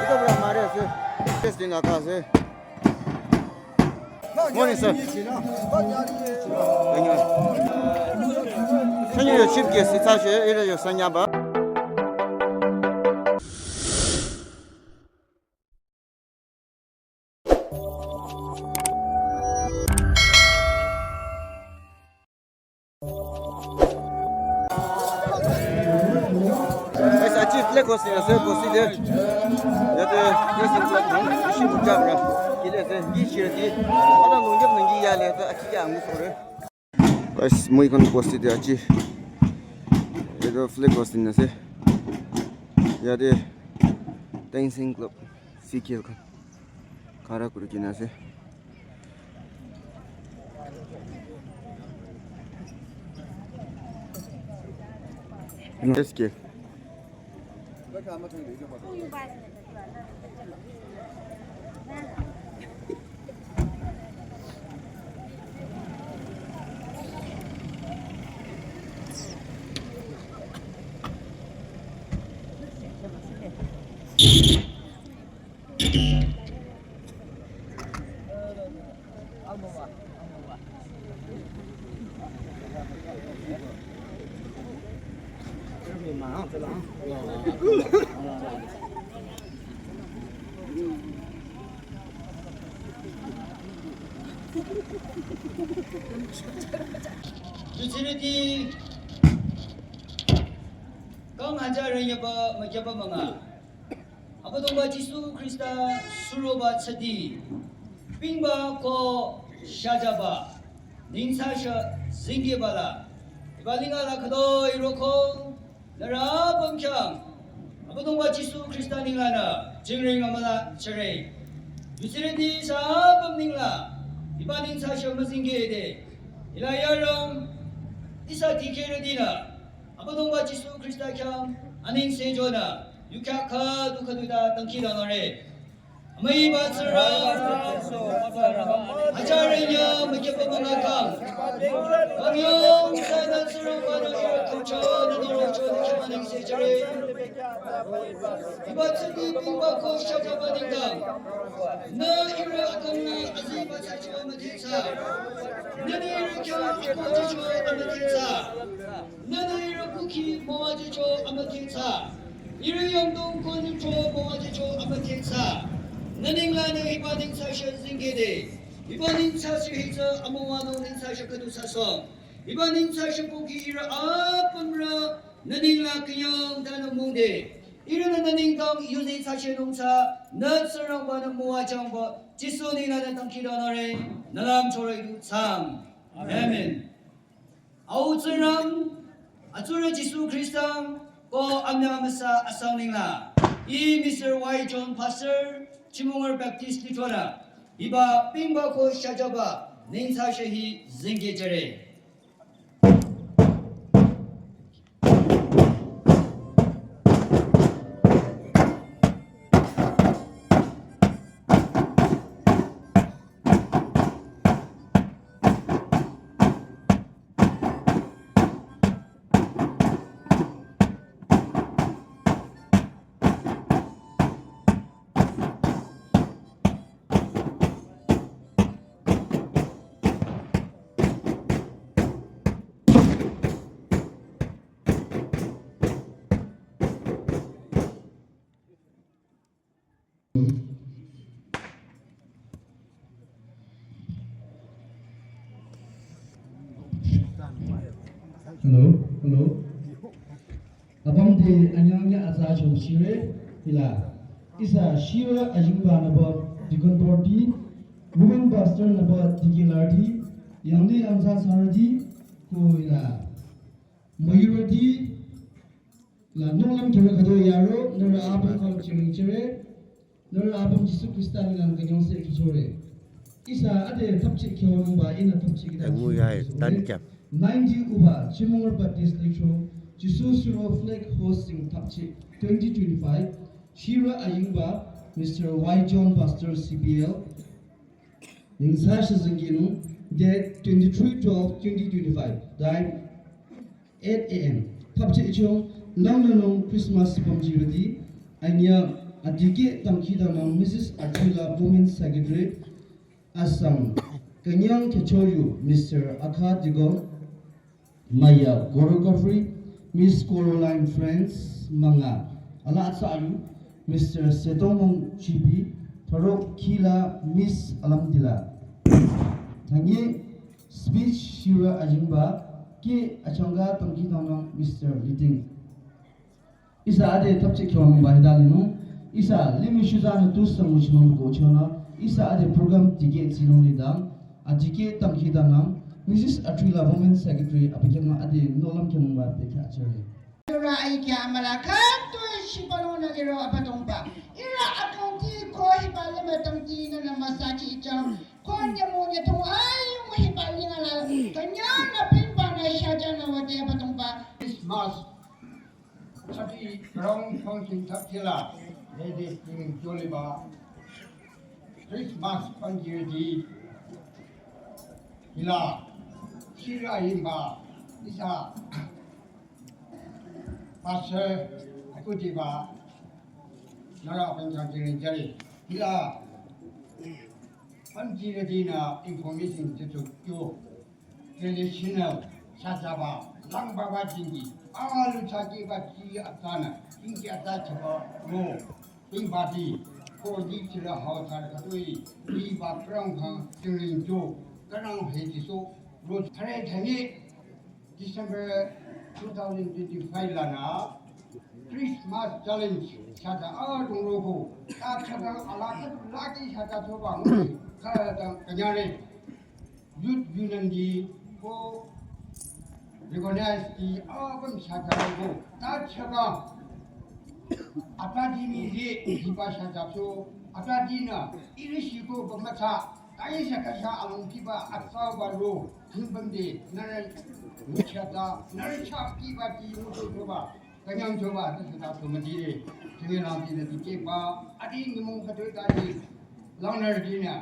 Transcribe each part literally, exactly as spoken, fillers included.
Ito bra mare ase. Testing aka ase. Morning, sir. Thank you. Thank you, chief guest. It's actually, it is your sanyaba. Guys, achi flag hosting ase, bosti de. Yate, dressing club, ishi mujabra. Kile ase, ngi shirdi. Ada nungyap nungi ya le, ta achi ya ngu sore. Guys, moi khan bosti de achi. Eto flag hosting ase. Yate, dancing club. Sikil khan khara kuri kena ase. Let's go. Yutsirüti kang hajar renyaba makyaba manga. Abüdongba Jisu Khrista suroba tsadi. Pingba ko shajaba. Ningsasha zingi bala. Iba linga la khado iroko. Nara bamkyang. Abüdongba Jisu Khrista ningla na. Jingring amala chere. Yutsirüti sa bam ningla. Iba ningsasha mazingi de. Ila yarang. Isa dikere dina. Abüdongba Jisu Khrista khyang aning sejona, yukya khüdu khüdu ta tangki danore. Amüiba Tsingrang, ajarenya makyaba manga kang. Kang yong sana Tsingrangba nü ya kangcho nü noro cho nü khyang aning sejere. Iba tsadi pingba ko shajaba ningdang. Nü ihrü akang nü aziba tsacho amüdhetsa. Nü nü ihrü khyang akojicho amüdhetsa. Nü nü ihrü kuki müwajücho amüdhetsa. Ihrü yangdong konücho müwajücho amüdhetsa. Nü ningla nü hiba ningsasha zingkede. Hiba ningsasha hitsü amüwanung ningsasha khüdu sasong. Hiba ningsasha kuki ihrü apümrü nü ningla künyang tanü mungde. Ihrü nü nü ningdang yuzi sashe nungsa nü Tsingrangba nü müwajüngba Jisu ningla nü tangki danore. Nü lam chore du tsang. Amen. Au Tsingrang, atsurü Jisu Khrista, ko amya amüsa asang ningla. I Mister Y John Pastor, Chimungar Baptist Lithroda. Hiba pingba ko shajaba, ningsasha hi zingkejere. Hello, hello. Apüm te anyangya atsa chomshire, hila. Ihsa shirü ajingba nüba Deacon Board ti, Women Pastor nüba Deacon Larti, yangdi yangsa sarati, ko hila. Müyurüti, la nunglam kere khüdu yaro, nührü apüm kang chiming chere, nührü apüm Jisu Khrista ninglang künyangse kichore. Ihsa ade thapchi kyo nungba, ihnü thapchi kita. Agu ya, tan kya? Ninety uba, Chimungar Baptist Lithro, Jisu Suro Flag Hosting Thapchi, twenty twenty-five, shirü ayingba, Mister Y John Pastor C P L, Ningsasha zingkenu, date twenty-three twelve twenty twenty-five, time eight A M. Thapchi ichong, Langnanung Christmas pümjirüti, anyüh adikeh dangkhidangnang Missus Atrila, Women Secretary, asang künyang khyüchoyu Mister Akha Digong, müyü choreography Miss Coraline France, münga alaa atsa ayu Mister Setomong G P, thüro khila Miss Alamdila. Thanye speech shirü ajingba keh achangka dangkhidangnang Mister Liting. Ihsa ade thapcheh khyonungba hita linung, ihsa limih shutsanü tusang nguchinung ko chonü, ihsa ade program dikeh tsinung lidang, adikeh dangkhidangnang Missus Atrila, Women Secretary, abi khyang ade nohlüm khyonungba bekhyah chere. Ira aikya amüla khütoi shibülungnü liro Abüdongba. Ira adrongti ko hiba limih dangkhidangnang müsachi ichang. Ko nyümong nyüthong ayung hiba lingala. Künyang nü pinba nü shajanü wüde Abüdongba. Christmas. Sati ground function thapchila. Ladies team joliba. Christmas pümjirüti. Hila. Shirü ayimba. Ihsa. Pastor, akutiba, nührü apüm changkirin jari. Hila, pümjirütinü information jücho kyo. Traditional, shajaba, langbaba jingki. Alu chakiba ji atanü, jingki ata chaba ro. Pinbati, ko ji chira hao thar khatoi, ji ba krang khang, jingrin jo, krang he jiso, ro thare thane, December two thousand twenty-five lanü Christmas challenge shata adrong roko, ta chakang alaka laki shata choba ngui, kata kanyare, Youth Union di ko recognize di apüm shata roko, ta chakang atadi ni le, hiba shata cho, atadi nü, iri shiko bamacha, Taisha kasha alongkiba atsauba ro, hingbamde, nührü nguchata, nührü chapkiba ti ngucho choba, künyang choba, ta shata chomadire, tenge lang ti nü dikehba, adi nyümong khatoi tadi, langnürütinü,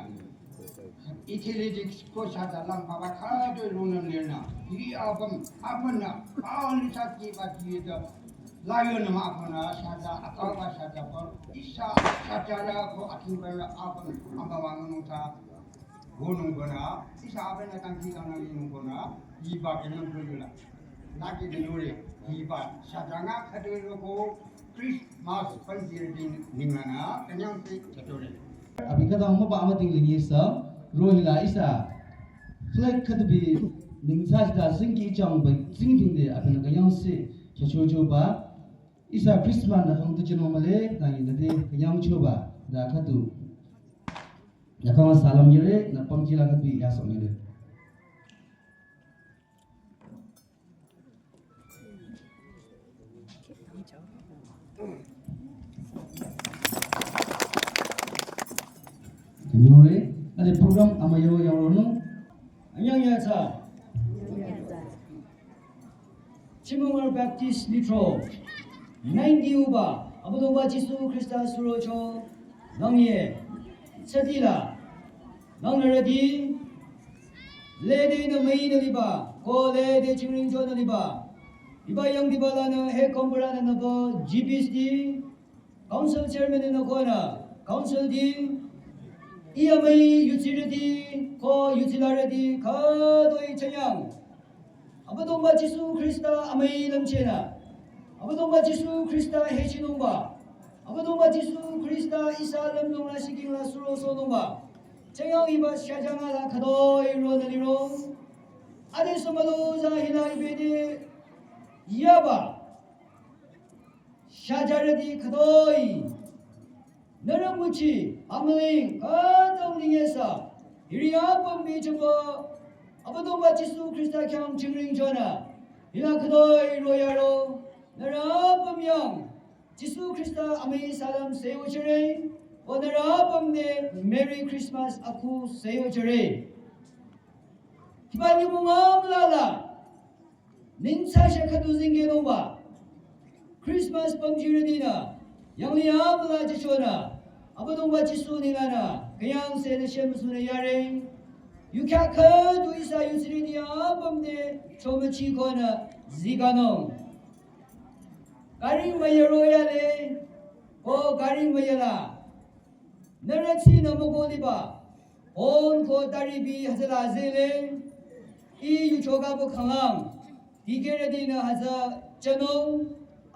athletics ko shata langbaba khatoi ronang lirnü, hiri apüm, apümnü, alu chapkiba ti ta, Lion nü mah apümnü shata, atsauba shata pü, ihsa shata la ko athingba la apüm, amba wangnung ta, wünung konü, ihsa apümnü tangki tangnang linung konü, hiba kenang kuyula. Laki de yore, hiba shata nga khadoi roko, Christmas pümjirüti ninglanü, künyang si chatore. Abi khütang müba ama tingling ihsa, ro hila ihsa, flag khüdubi ningsa shita singki ichangba, singdingde, abinü künyang si, kyachochoba, ihsa Christmas nü khang tu chino male, nü yinü de, künyang choba, da khüdu. Nü khang salam yire, nü pümjila khüdu yasong yire. Yore, ade program ama yo yoro no. Anyang ya cha. Chimongor Baptist Litro, ninety uba, Abüdongba Jisu Khrista surocho, nangye, chadila, nangnaradi, lede na mei na liba, ko lede chingring jo na liba, iba yang diba la na he kompara na nabo G B S D, Council Chairman nü konü, Council di, iya mei yutsirüti, ko yutsilarüti, khütoi chanyang. Abüdongba Jisu Khrista amüi lümchehnü. Abüdongba Jisu Khrista hechinungba. Abüdongba Jisu Khrista ihsa lümlong la shiking la suro sonungba. Chanyang iba shajanga la khütoi ronü lirong. Ade sümülo za hila ibede yaba. Shajarüti khütoi. Nührü nguchi, amüling, khütang ningesa. Hiri apüm bichüba, Abüdongba Jisu Khrista khyang chingring jonü. Hila khütoi royaro. Nührü apüm yang. Jisu Khrista amüi salam seyo chere. Ko nührü apüm ne Merry Christmas aku seyo chere. Kiba nyümong amlala. Ningsa shakadu zingenungba. Christmas pümjirütinü, yangli amla jichonü, Abüdongba Jisu ninglanü, künyang se de shem sunü yare. Yukya khüdu ihsa yutsirüti apüm de chomachi konü ziganung. Gari müyüro yale, ko gari müyüla. Nührü tsinü müko liba. Hon ko taribi hütsüla zele. I yuchoka bu khanglang. Dikehrütinü hütsü chano.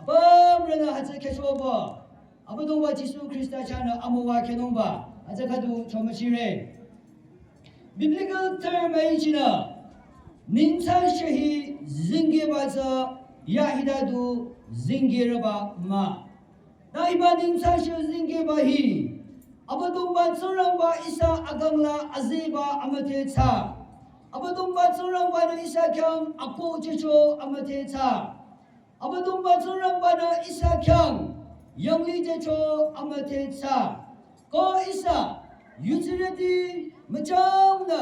Apümrünü hütsü khechoba. Abüdongba Jisu Khrista chahnü amüwa khenungba. Hütsü khüdu chomüchire. Biblical term aichinü, ningthsa shahi zingkehba tsü yahita du zingkehreba mah. Ta hiba ningthsa shahi zingkehba hi, Abüdongba Tsingrangba ihsa akangla azeba amüdhethsa. Abüdongba Tsingrangbanü ihsa khyang akohjücho amüdhethsa. Abüdongba Tsingrangbanü ihsa khyang yanglih jücho amüdhethsa. Ko ihsa yudsirüti müchangnü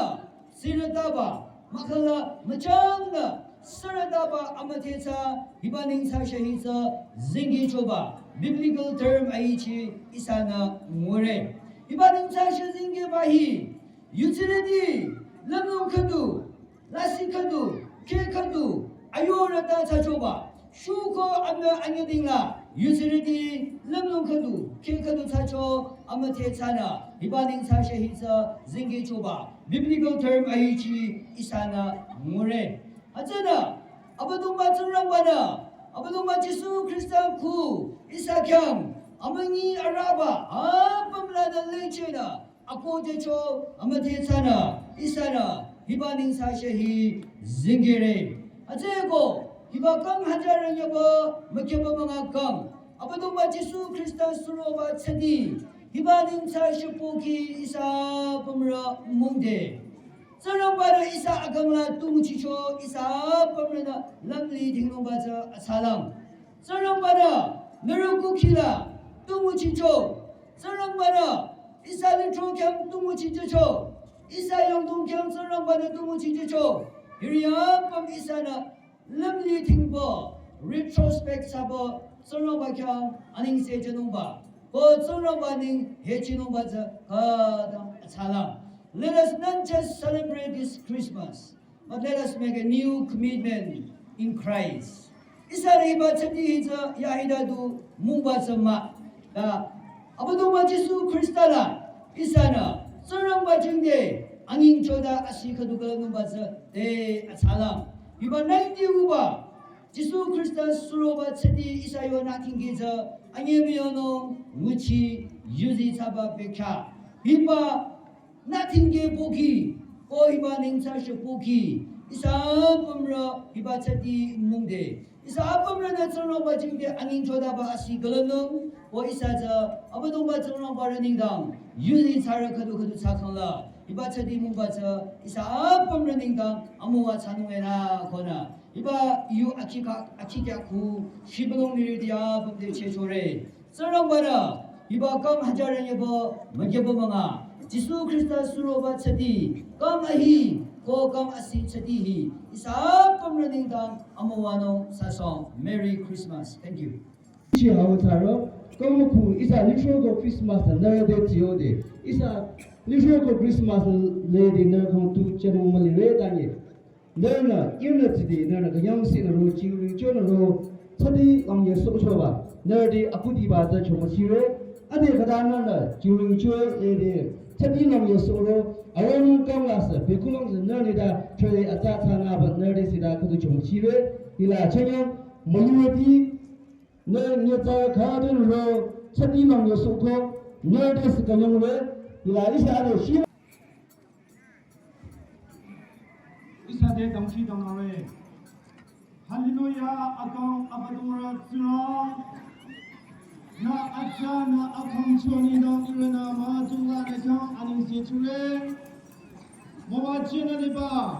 sirütaba, mahkhangla müchangnü sirütaba amüdhethsa hiba ningthsa shahi tsü zingkehchoba. Biblical term aichi ihsanü ngure. Hiba ningthsa shahi zingkehba hi yudsirüti lümlong khüdu lasih khüdu, kheh khüdu, ayorü ta thsachoba. Shuko amü anyüdingla, yudsirüti lümlong khüdu, kheh khüdu thsacho amüdhethsanü, hiba ningthsa shahi tsü zingkehchoba. Biblical term aichi ihsanü ngure. Hütsünü, Abüdongba Tsingrangbanü, Abüdongba Jisu Khrista kuh, ihsa khyang, amünyi araba, apümlanü lechenü, akohjücho amüdhethsanü, ihsanü, hiba ningthsa shahi zingkehre. Hütsüeko, hiba kang hajar nyüba, mükyüba münga kang. Abüdongba Jisu Khrista suroba tsüti, hiba ningthsa shahi pohki ihsa apümrü mungde. Tsingrangbanü ihsa akangla tu nguchicho, ihsa apümrünü lümlih dhingnungba tsü atsalang. Tsingrangbanü nührü kukhila tu nguchicho. Tsingrangbanü ihsa lithro khyang tu nguchicho. Ihsa yangdong khyang Tsingrangbanü tu nguchicho. Hiri apüm ihsanü lümlih dhingba, retrospect thsaba, Tsingrangba khyang anengse jünungba. Ko Tsingrangba neng hechinungba tsü khütang atsalang. Let us not just celebrate this Christmas, but let us make a new commitment in Christ. Ihsa hiba tsüti hi tsü yahita du mungba tsü mah. Ta Abüdongba Jisu Khrista la ihsanü Tsingrangba jingte anyingchoda asi khüdu khülanungba tsü te atsalang. Hiba naiti uba Jisu Khrista suroba tsüti ihsa yo natingki tsü anyemüyonung nguchi yuzi thsaba bekhyah. Hiba natingki pohki, ko hiba ningthsa shahi pohki, ihsa apümrü hiba tsüti mungde. Ihsa apümrünü Tsingrangba jingte anyingchodaba asi khülanung, ko ihsa tsü Abüdongba Tsingrangbarü nengdang, yuzi thsarü khüdu khüdu thsakhangla, hiba tsüti mungba tsü ihsa apümrü nengdang amüwa thsanung ena konü. Hiba yu akhikha, akhikya kuh, shibülung niriti apüm te chechore. Tsingrangbanü, hiba kang hajar nyüba, mükyüba münga. Jisu Khrista suroba tsüti, kang ahi, ko kang asi tsüti hi. Ihsa apümrü nengdang amüwanung sasong. Merry Christmas. Thank you. Ichi hao tsaro, kang mükhu, ihsa lithro ko Christmas nührü te tsiyode. Ihsa lithro ko Christmas lede nührü kang tu chemo mülire tanye. Nührünü, ihrünü tside, nührünü künyangsinü ro, jingringchonü ro, tsüti langye sohchoba, nührü te akhudiba tsü chomüchire, ade khüta nührünü, jingringcho ede, tsüti langye sohro, aronung kang lasü, bekhulang sü nührü nengdang, chole atsa tsangaba, nührü te sida khüdu chomüchire, hila chanyang, müyurüti, nührü nyitsa khüdunü ro, tsüti langye sohko, nührü te sü künyangre, hila ihsa ade shi. Ihsa te dangkhidangnangre. Hallelujah, akang Abüdongrü Tsingrang. Nü atsa nü akang chonidang ihrünü müzungla nü khyang anengse chure. Müwajünü liba.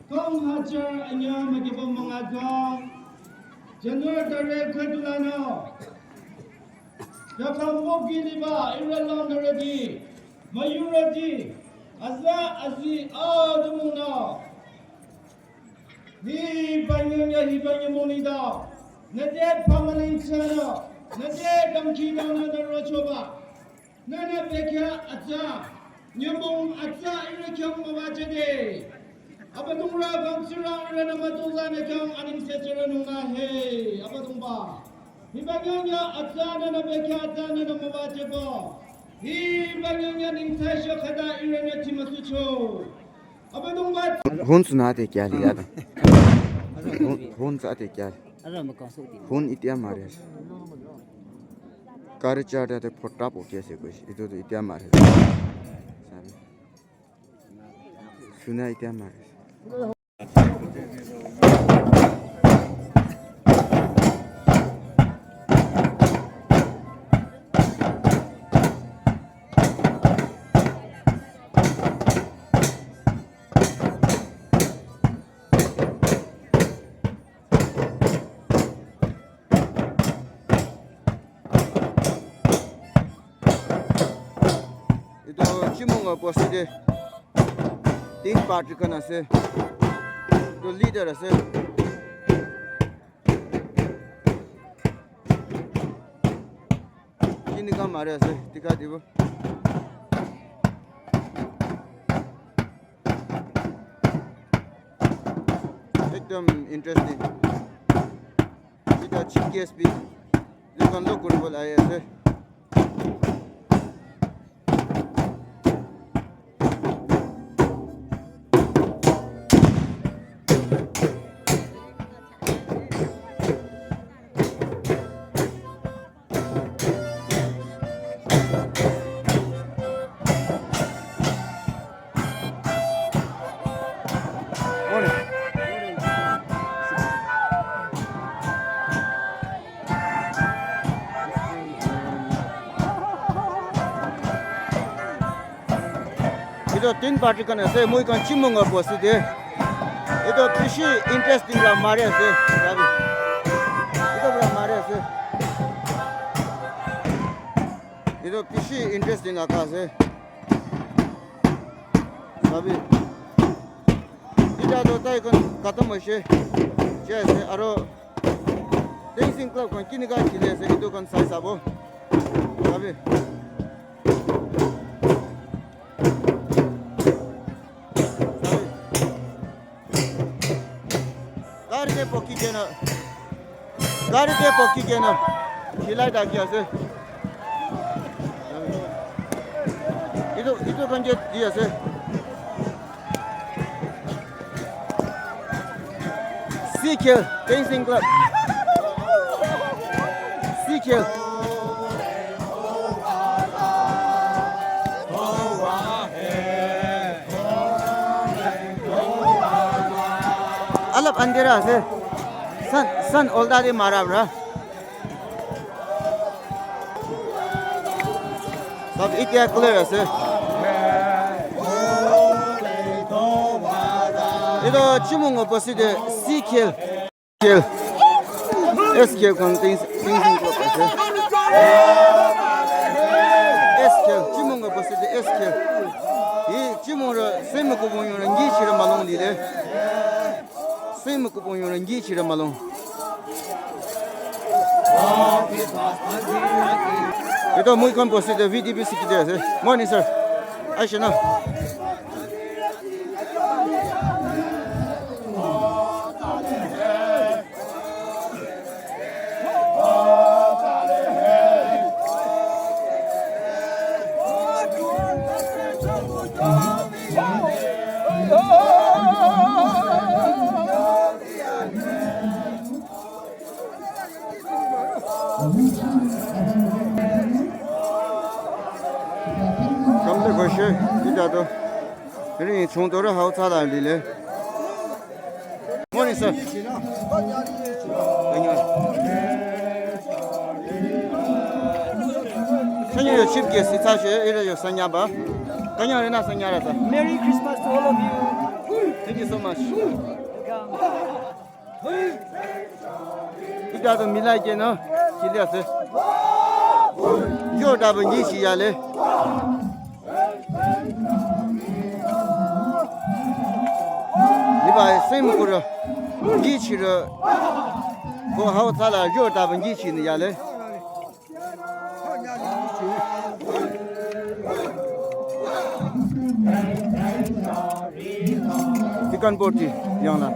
Kang hajar anyü mükyüba münga kang. January tarik khüdulanü. Yakang pohki liba ihrü langnürüti, müyurüti, aza azi adungnü. Hiba nyümong ya hiba nyümong nengdang. Nüte pamaling tsünü, nüte dangkhidangnangnü rochoba. Nühnü bekhyah atsa, nyümong atsa ihrü khyang müwajüde. Abüdongrü kang Tsingrang ihrünü mütozah nü khyang anengse jüre nungnü he, Abüdongba. Hiba nyangya atsanü nü bekhyah atsanü nü müwajüba. Hiba nyangya nengthsaishü khüta ihrünü thimüsucho. Abüdongba. Hun suna te kya liya da. Hun, hun sa te kya. Hun itia mare. Kari char te photap okay se kuch. Ito to itia mare. Suna itia mare. Ito chimunga poside. Tin party khan ase. Ito leader ase. Kini ka mare ase, tika dibo. Ekdom interesting. Ita chief guest bi. Lekan lo kuribole ahi ase. Ito tin party khan ase, moi khan chimunga bosi de. Ito bishi interesting la mare ase. Ito la mare ase. Ito bishi interesting la ka ase. Sabi. Ita to tai khan khatam hoise. Che ase aro dancing club khan kini ka khili ase ito khan sai sabo. Sabi. Sabi. Gari te poki kena. Gari te poki kena. Khilai daki ase. Ito, ito khan ke di ase. Sikil Dancing Club. Sikil. Alap andhera ase. Sun, sun olda de mara bra. Sab itya clear ase. Ito chimungo poside Sikil. Sikil. Sikil kong ting ting ting ko ase. Sikil chimungo poside Sikil. Yi chimung ra semi ko bong yong ngi chira malong lile. Same kupong yong ngi chira malong. Ito mui kon poside V D B sikide ase. Morning, sir. Aisha na. Kamde koşe, ida do. Ri chungdorü hao tsala lile. Morning, sir. Sanya yo chief guest itsa she, ira yo sanya ba. Kanya rena sanya rata. Merry Christmas to all of you. Thank you so much. Ida do milai ke na, kili ase. Yo da ba ngi shi ya le. Niba same kura. Ngi shi ra. Ko hao tsala yo da ba ngi shi ni ya le. Tikan boti yangla.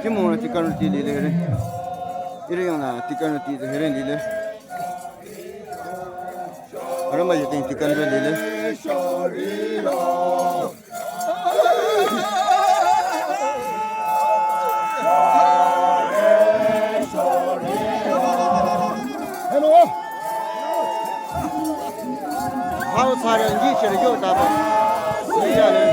Kimong la tikan roti lile here. Ire yangla tikan roti here lile. Arama yeting tikan roti lile. Hello. Hao tsare ngi chere yo ta ba. Ni ya le.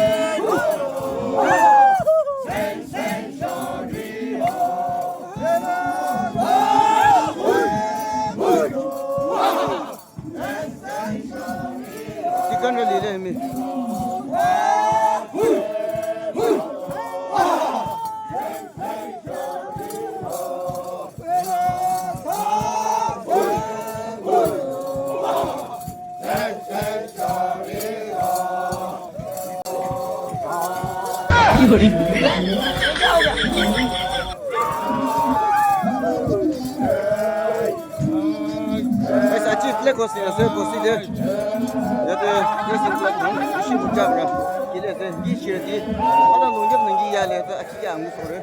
Tikan roti lile mi. Esa chit le kosi ase kosi de. Ya de kosi de. Shi bu jabra. Kile se ngi shire di. Ada nungye nungye ya le ta achi ya ngu sore.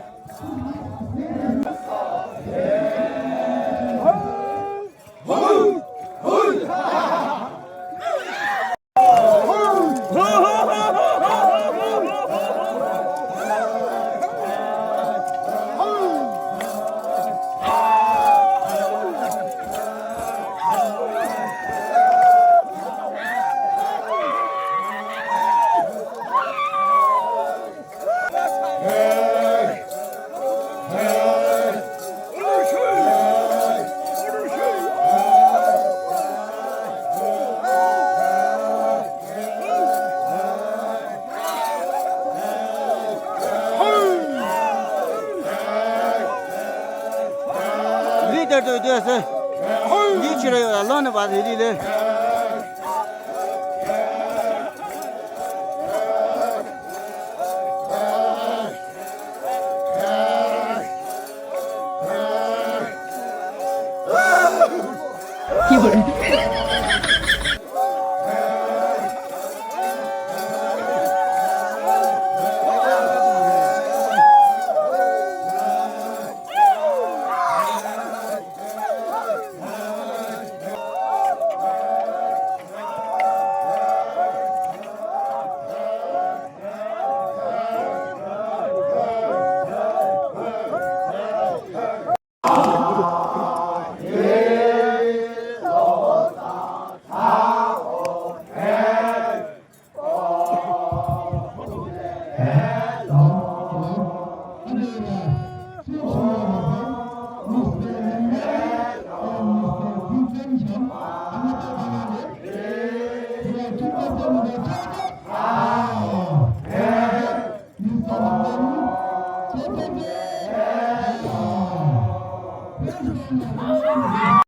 Leader tu tu ase. Yi chira yo la ne ba de le.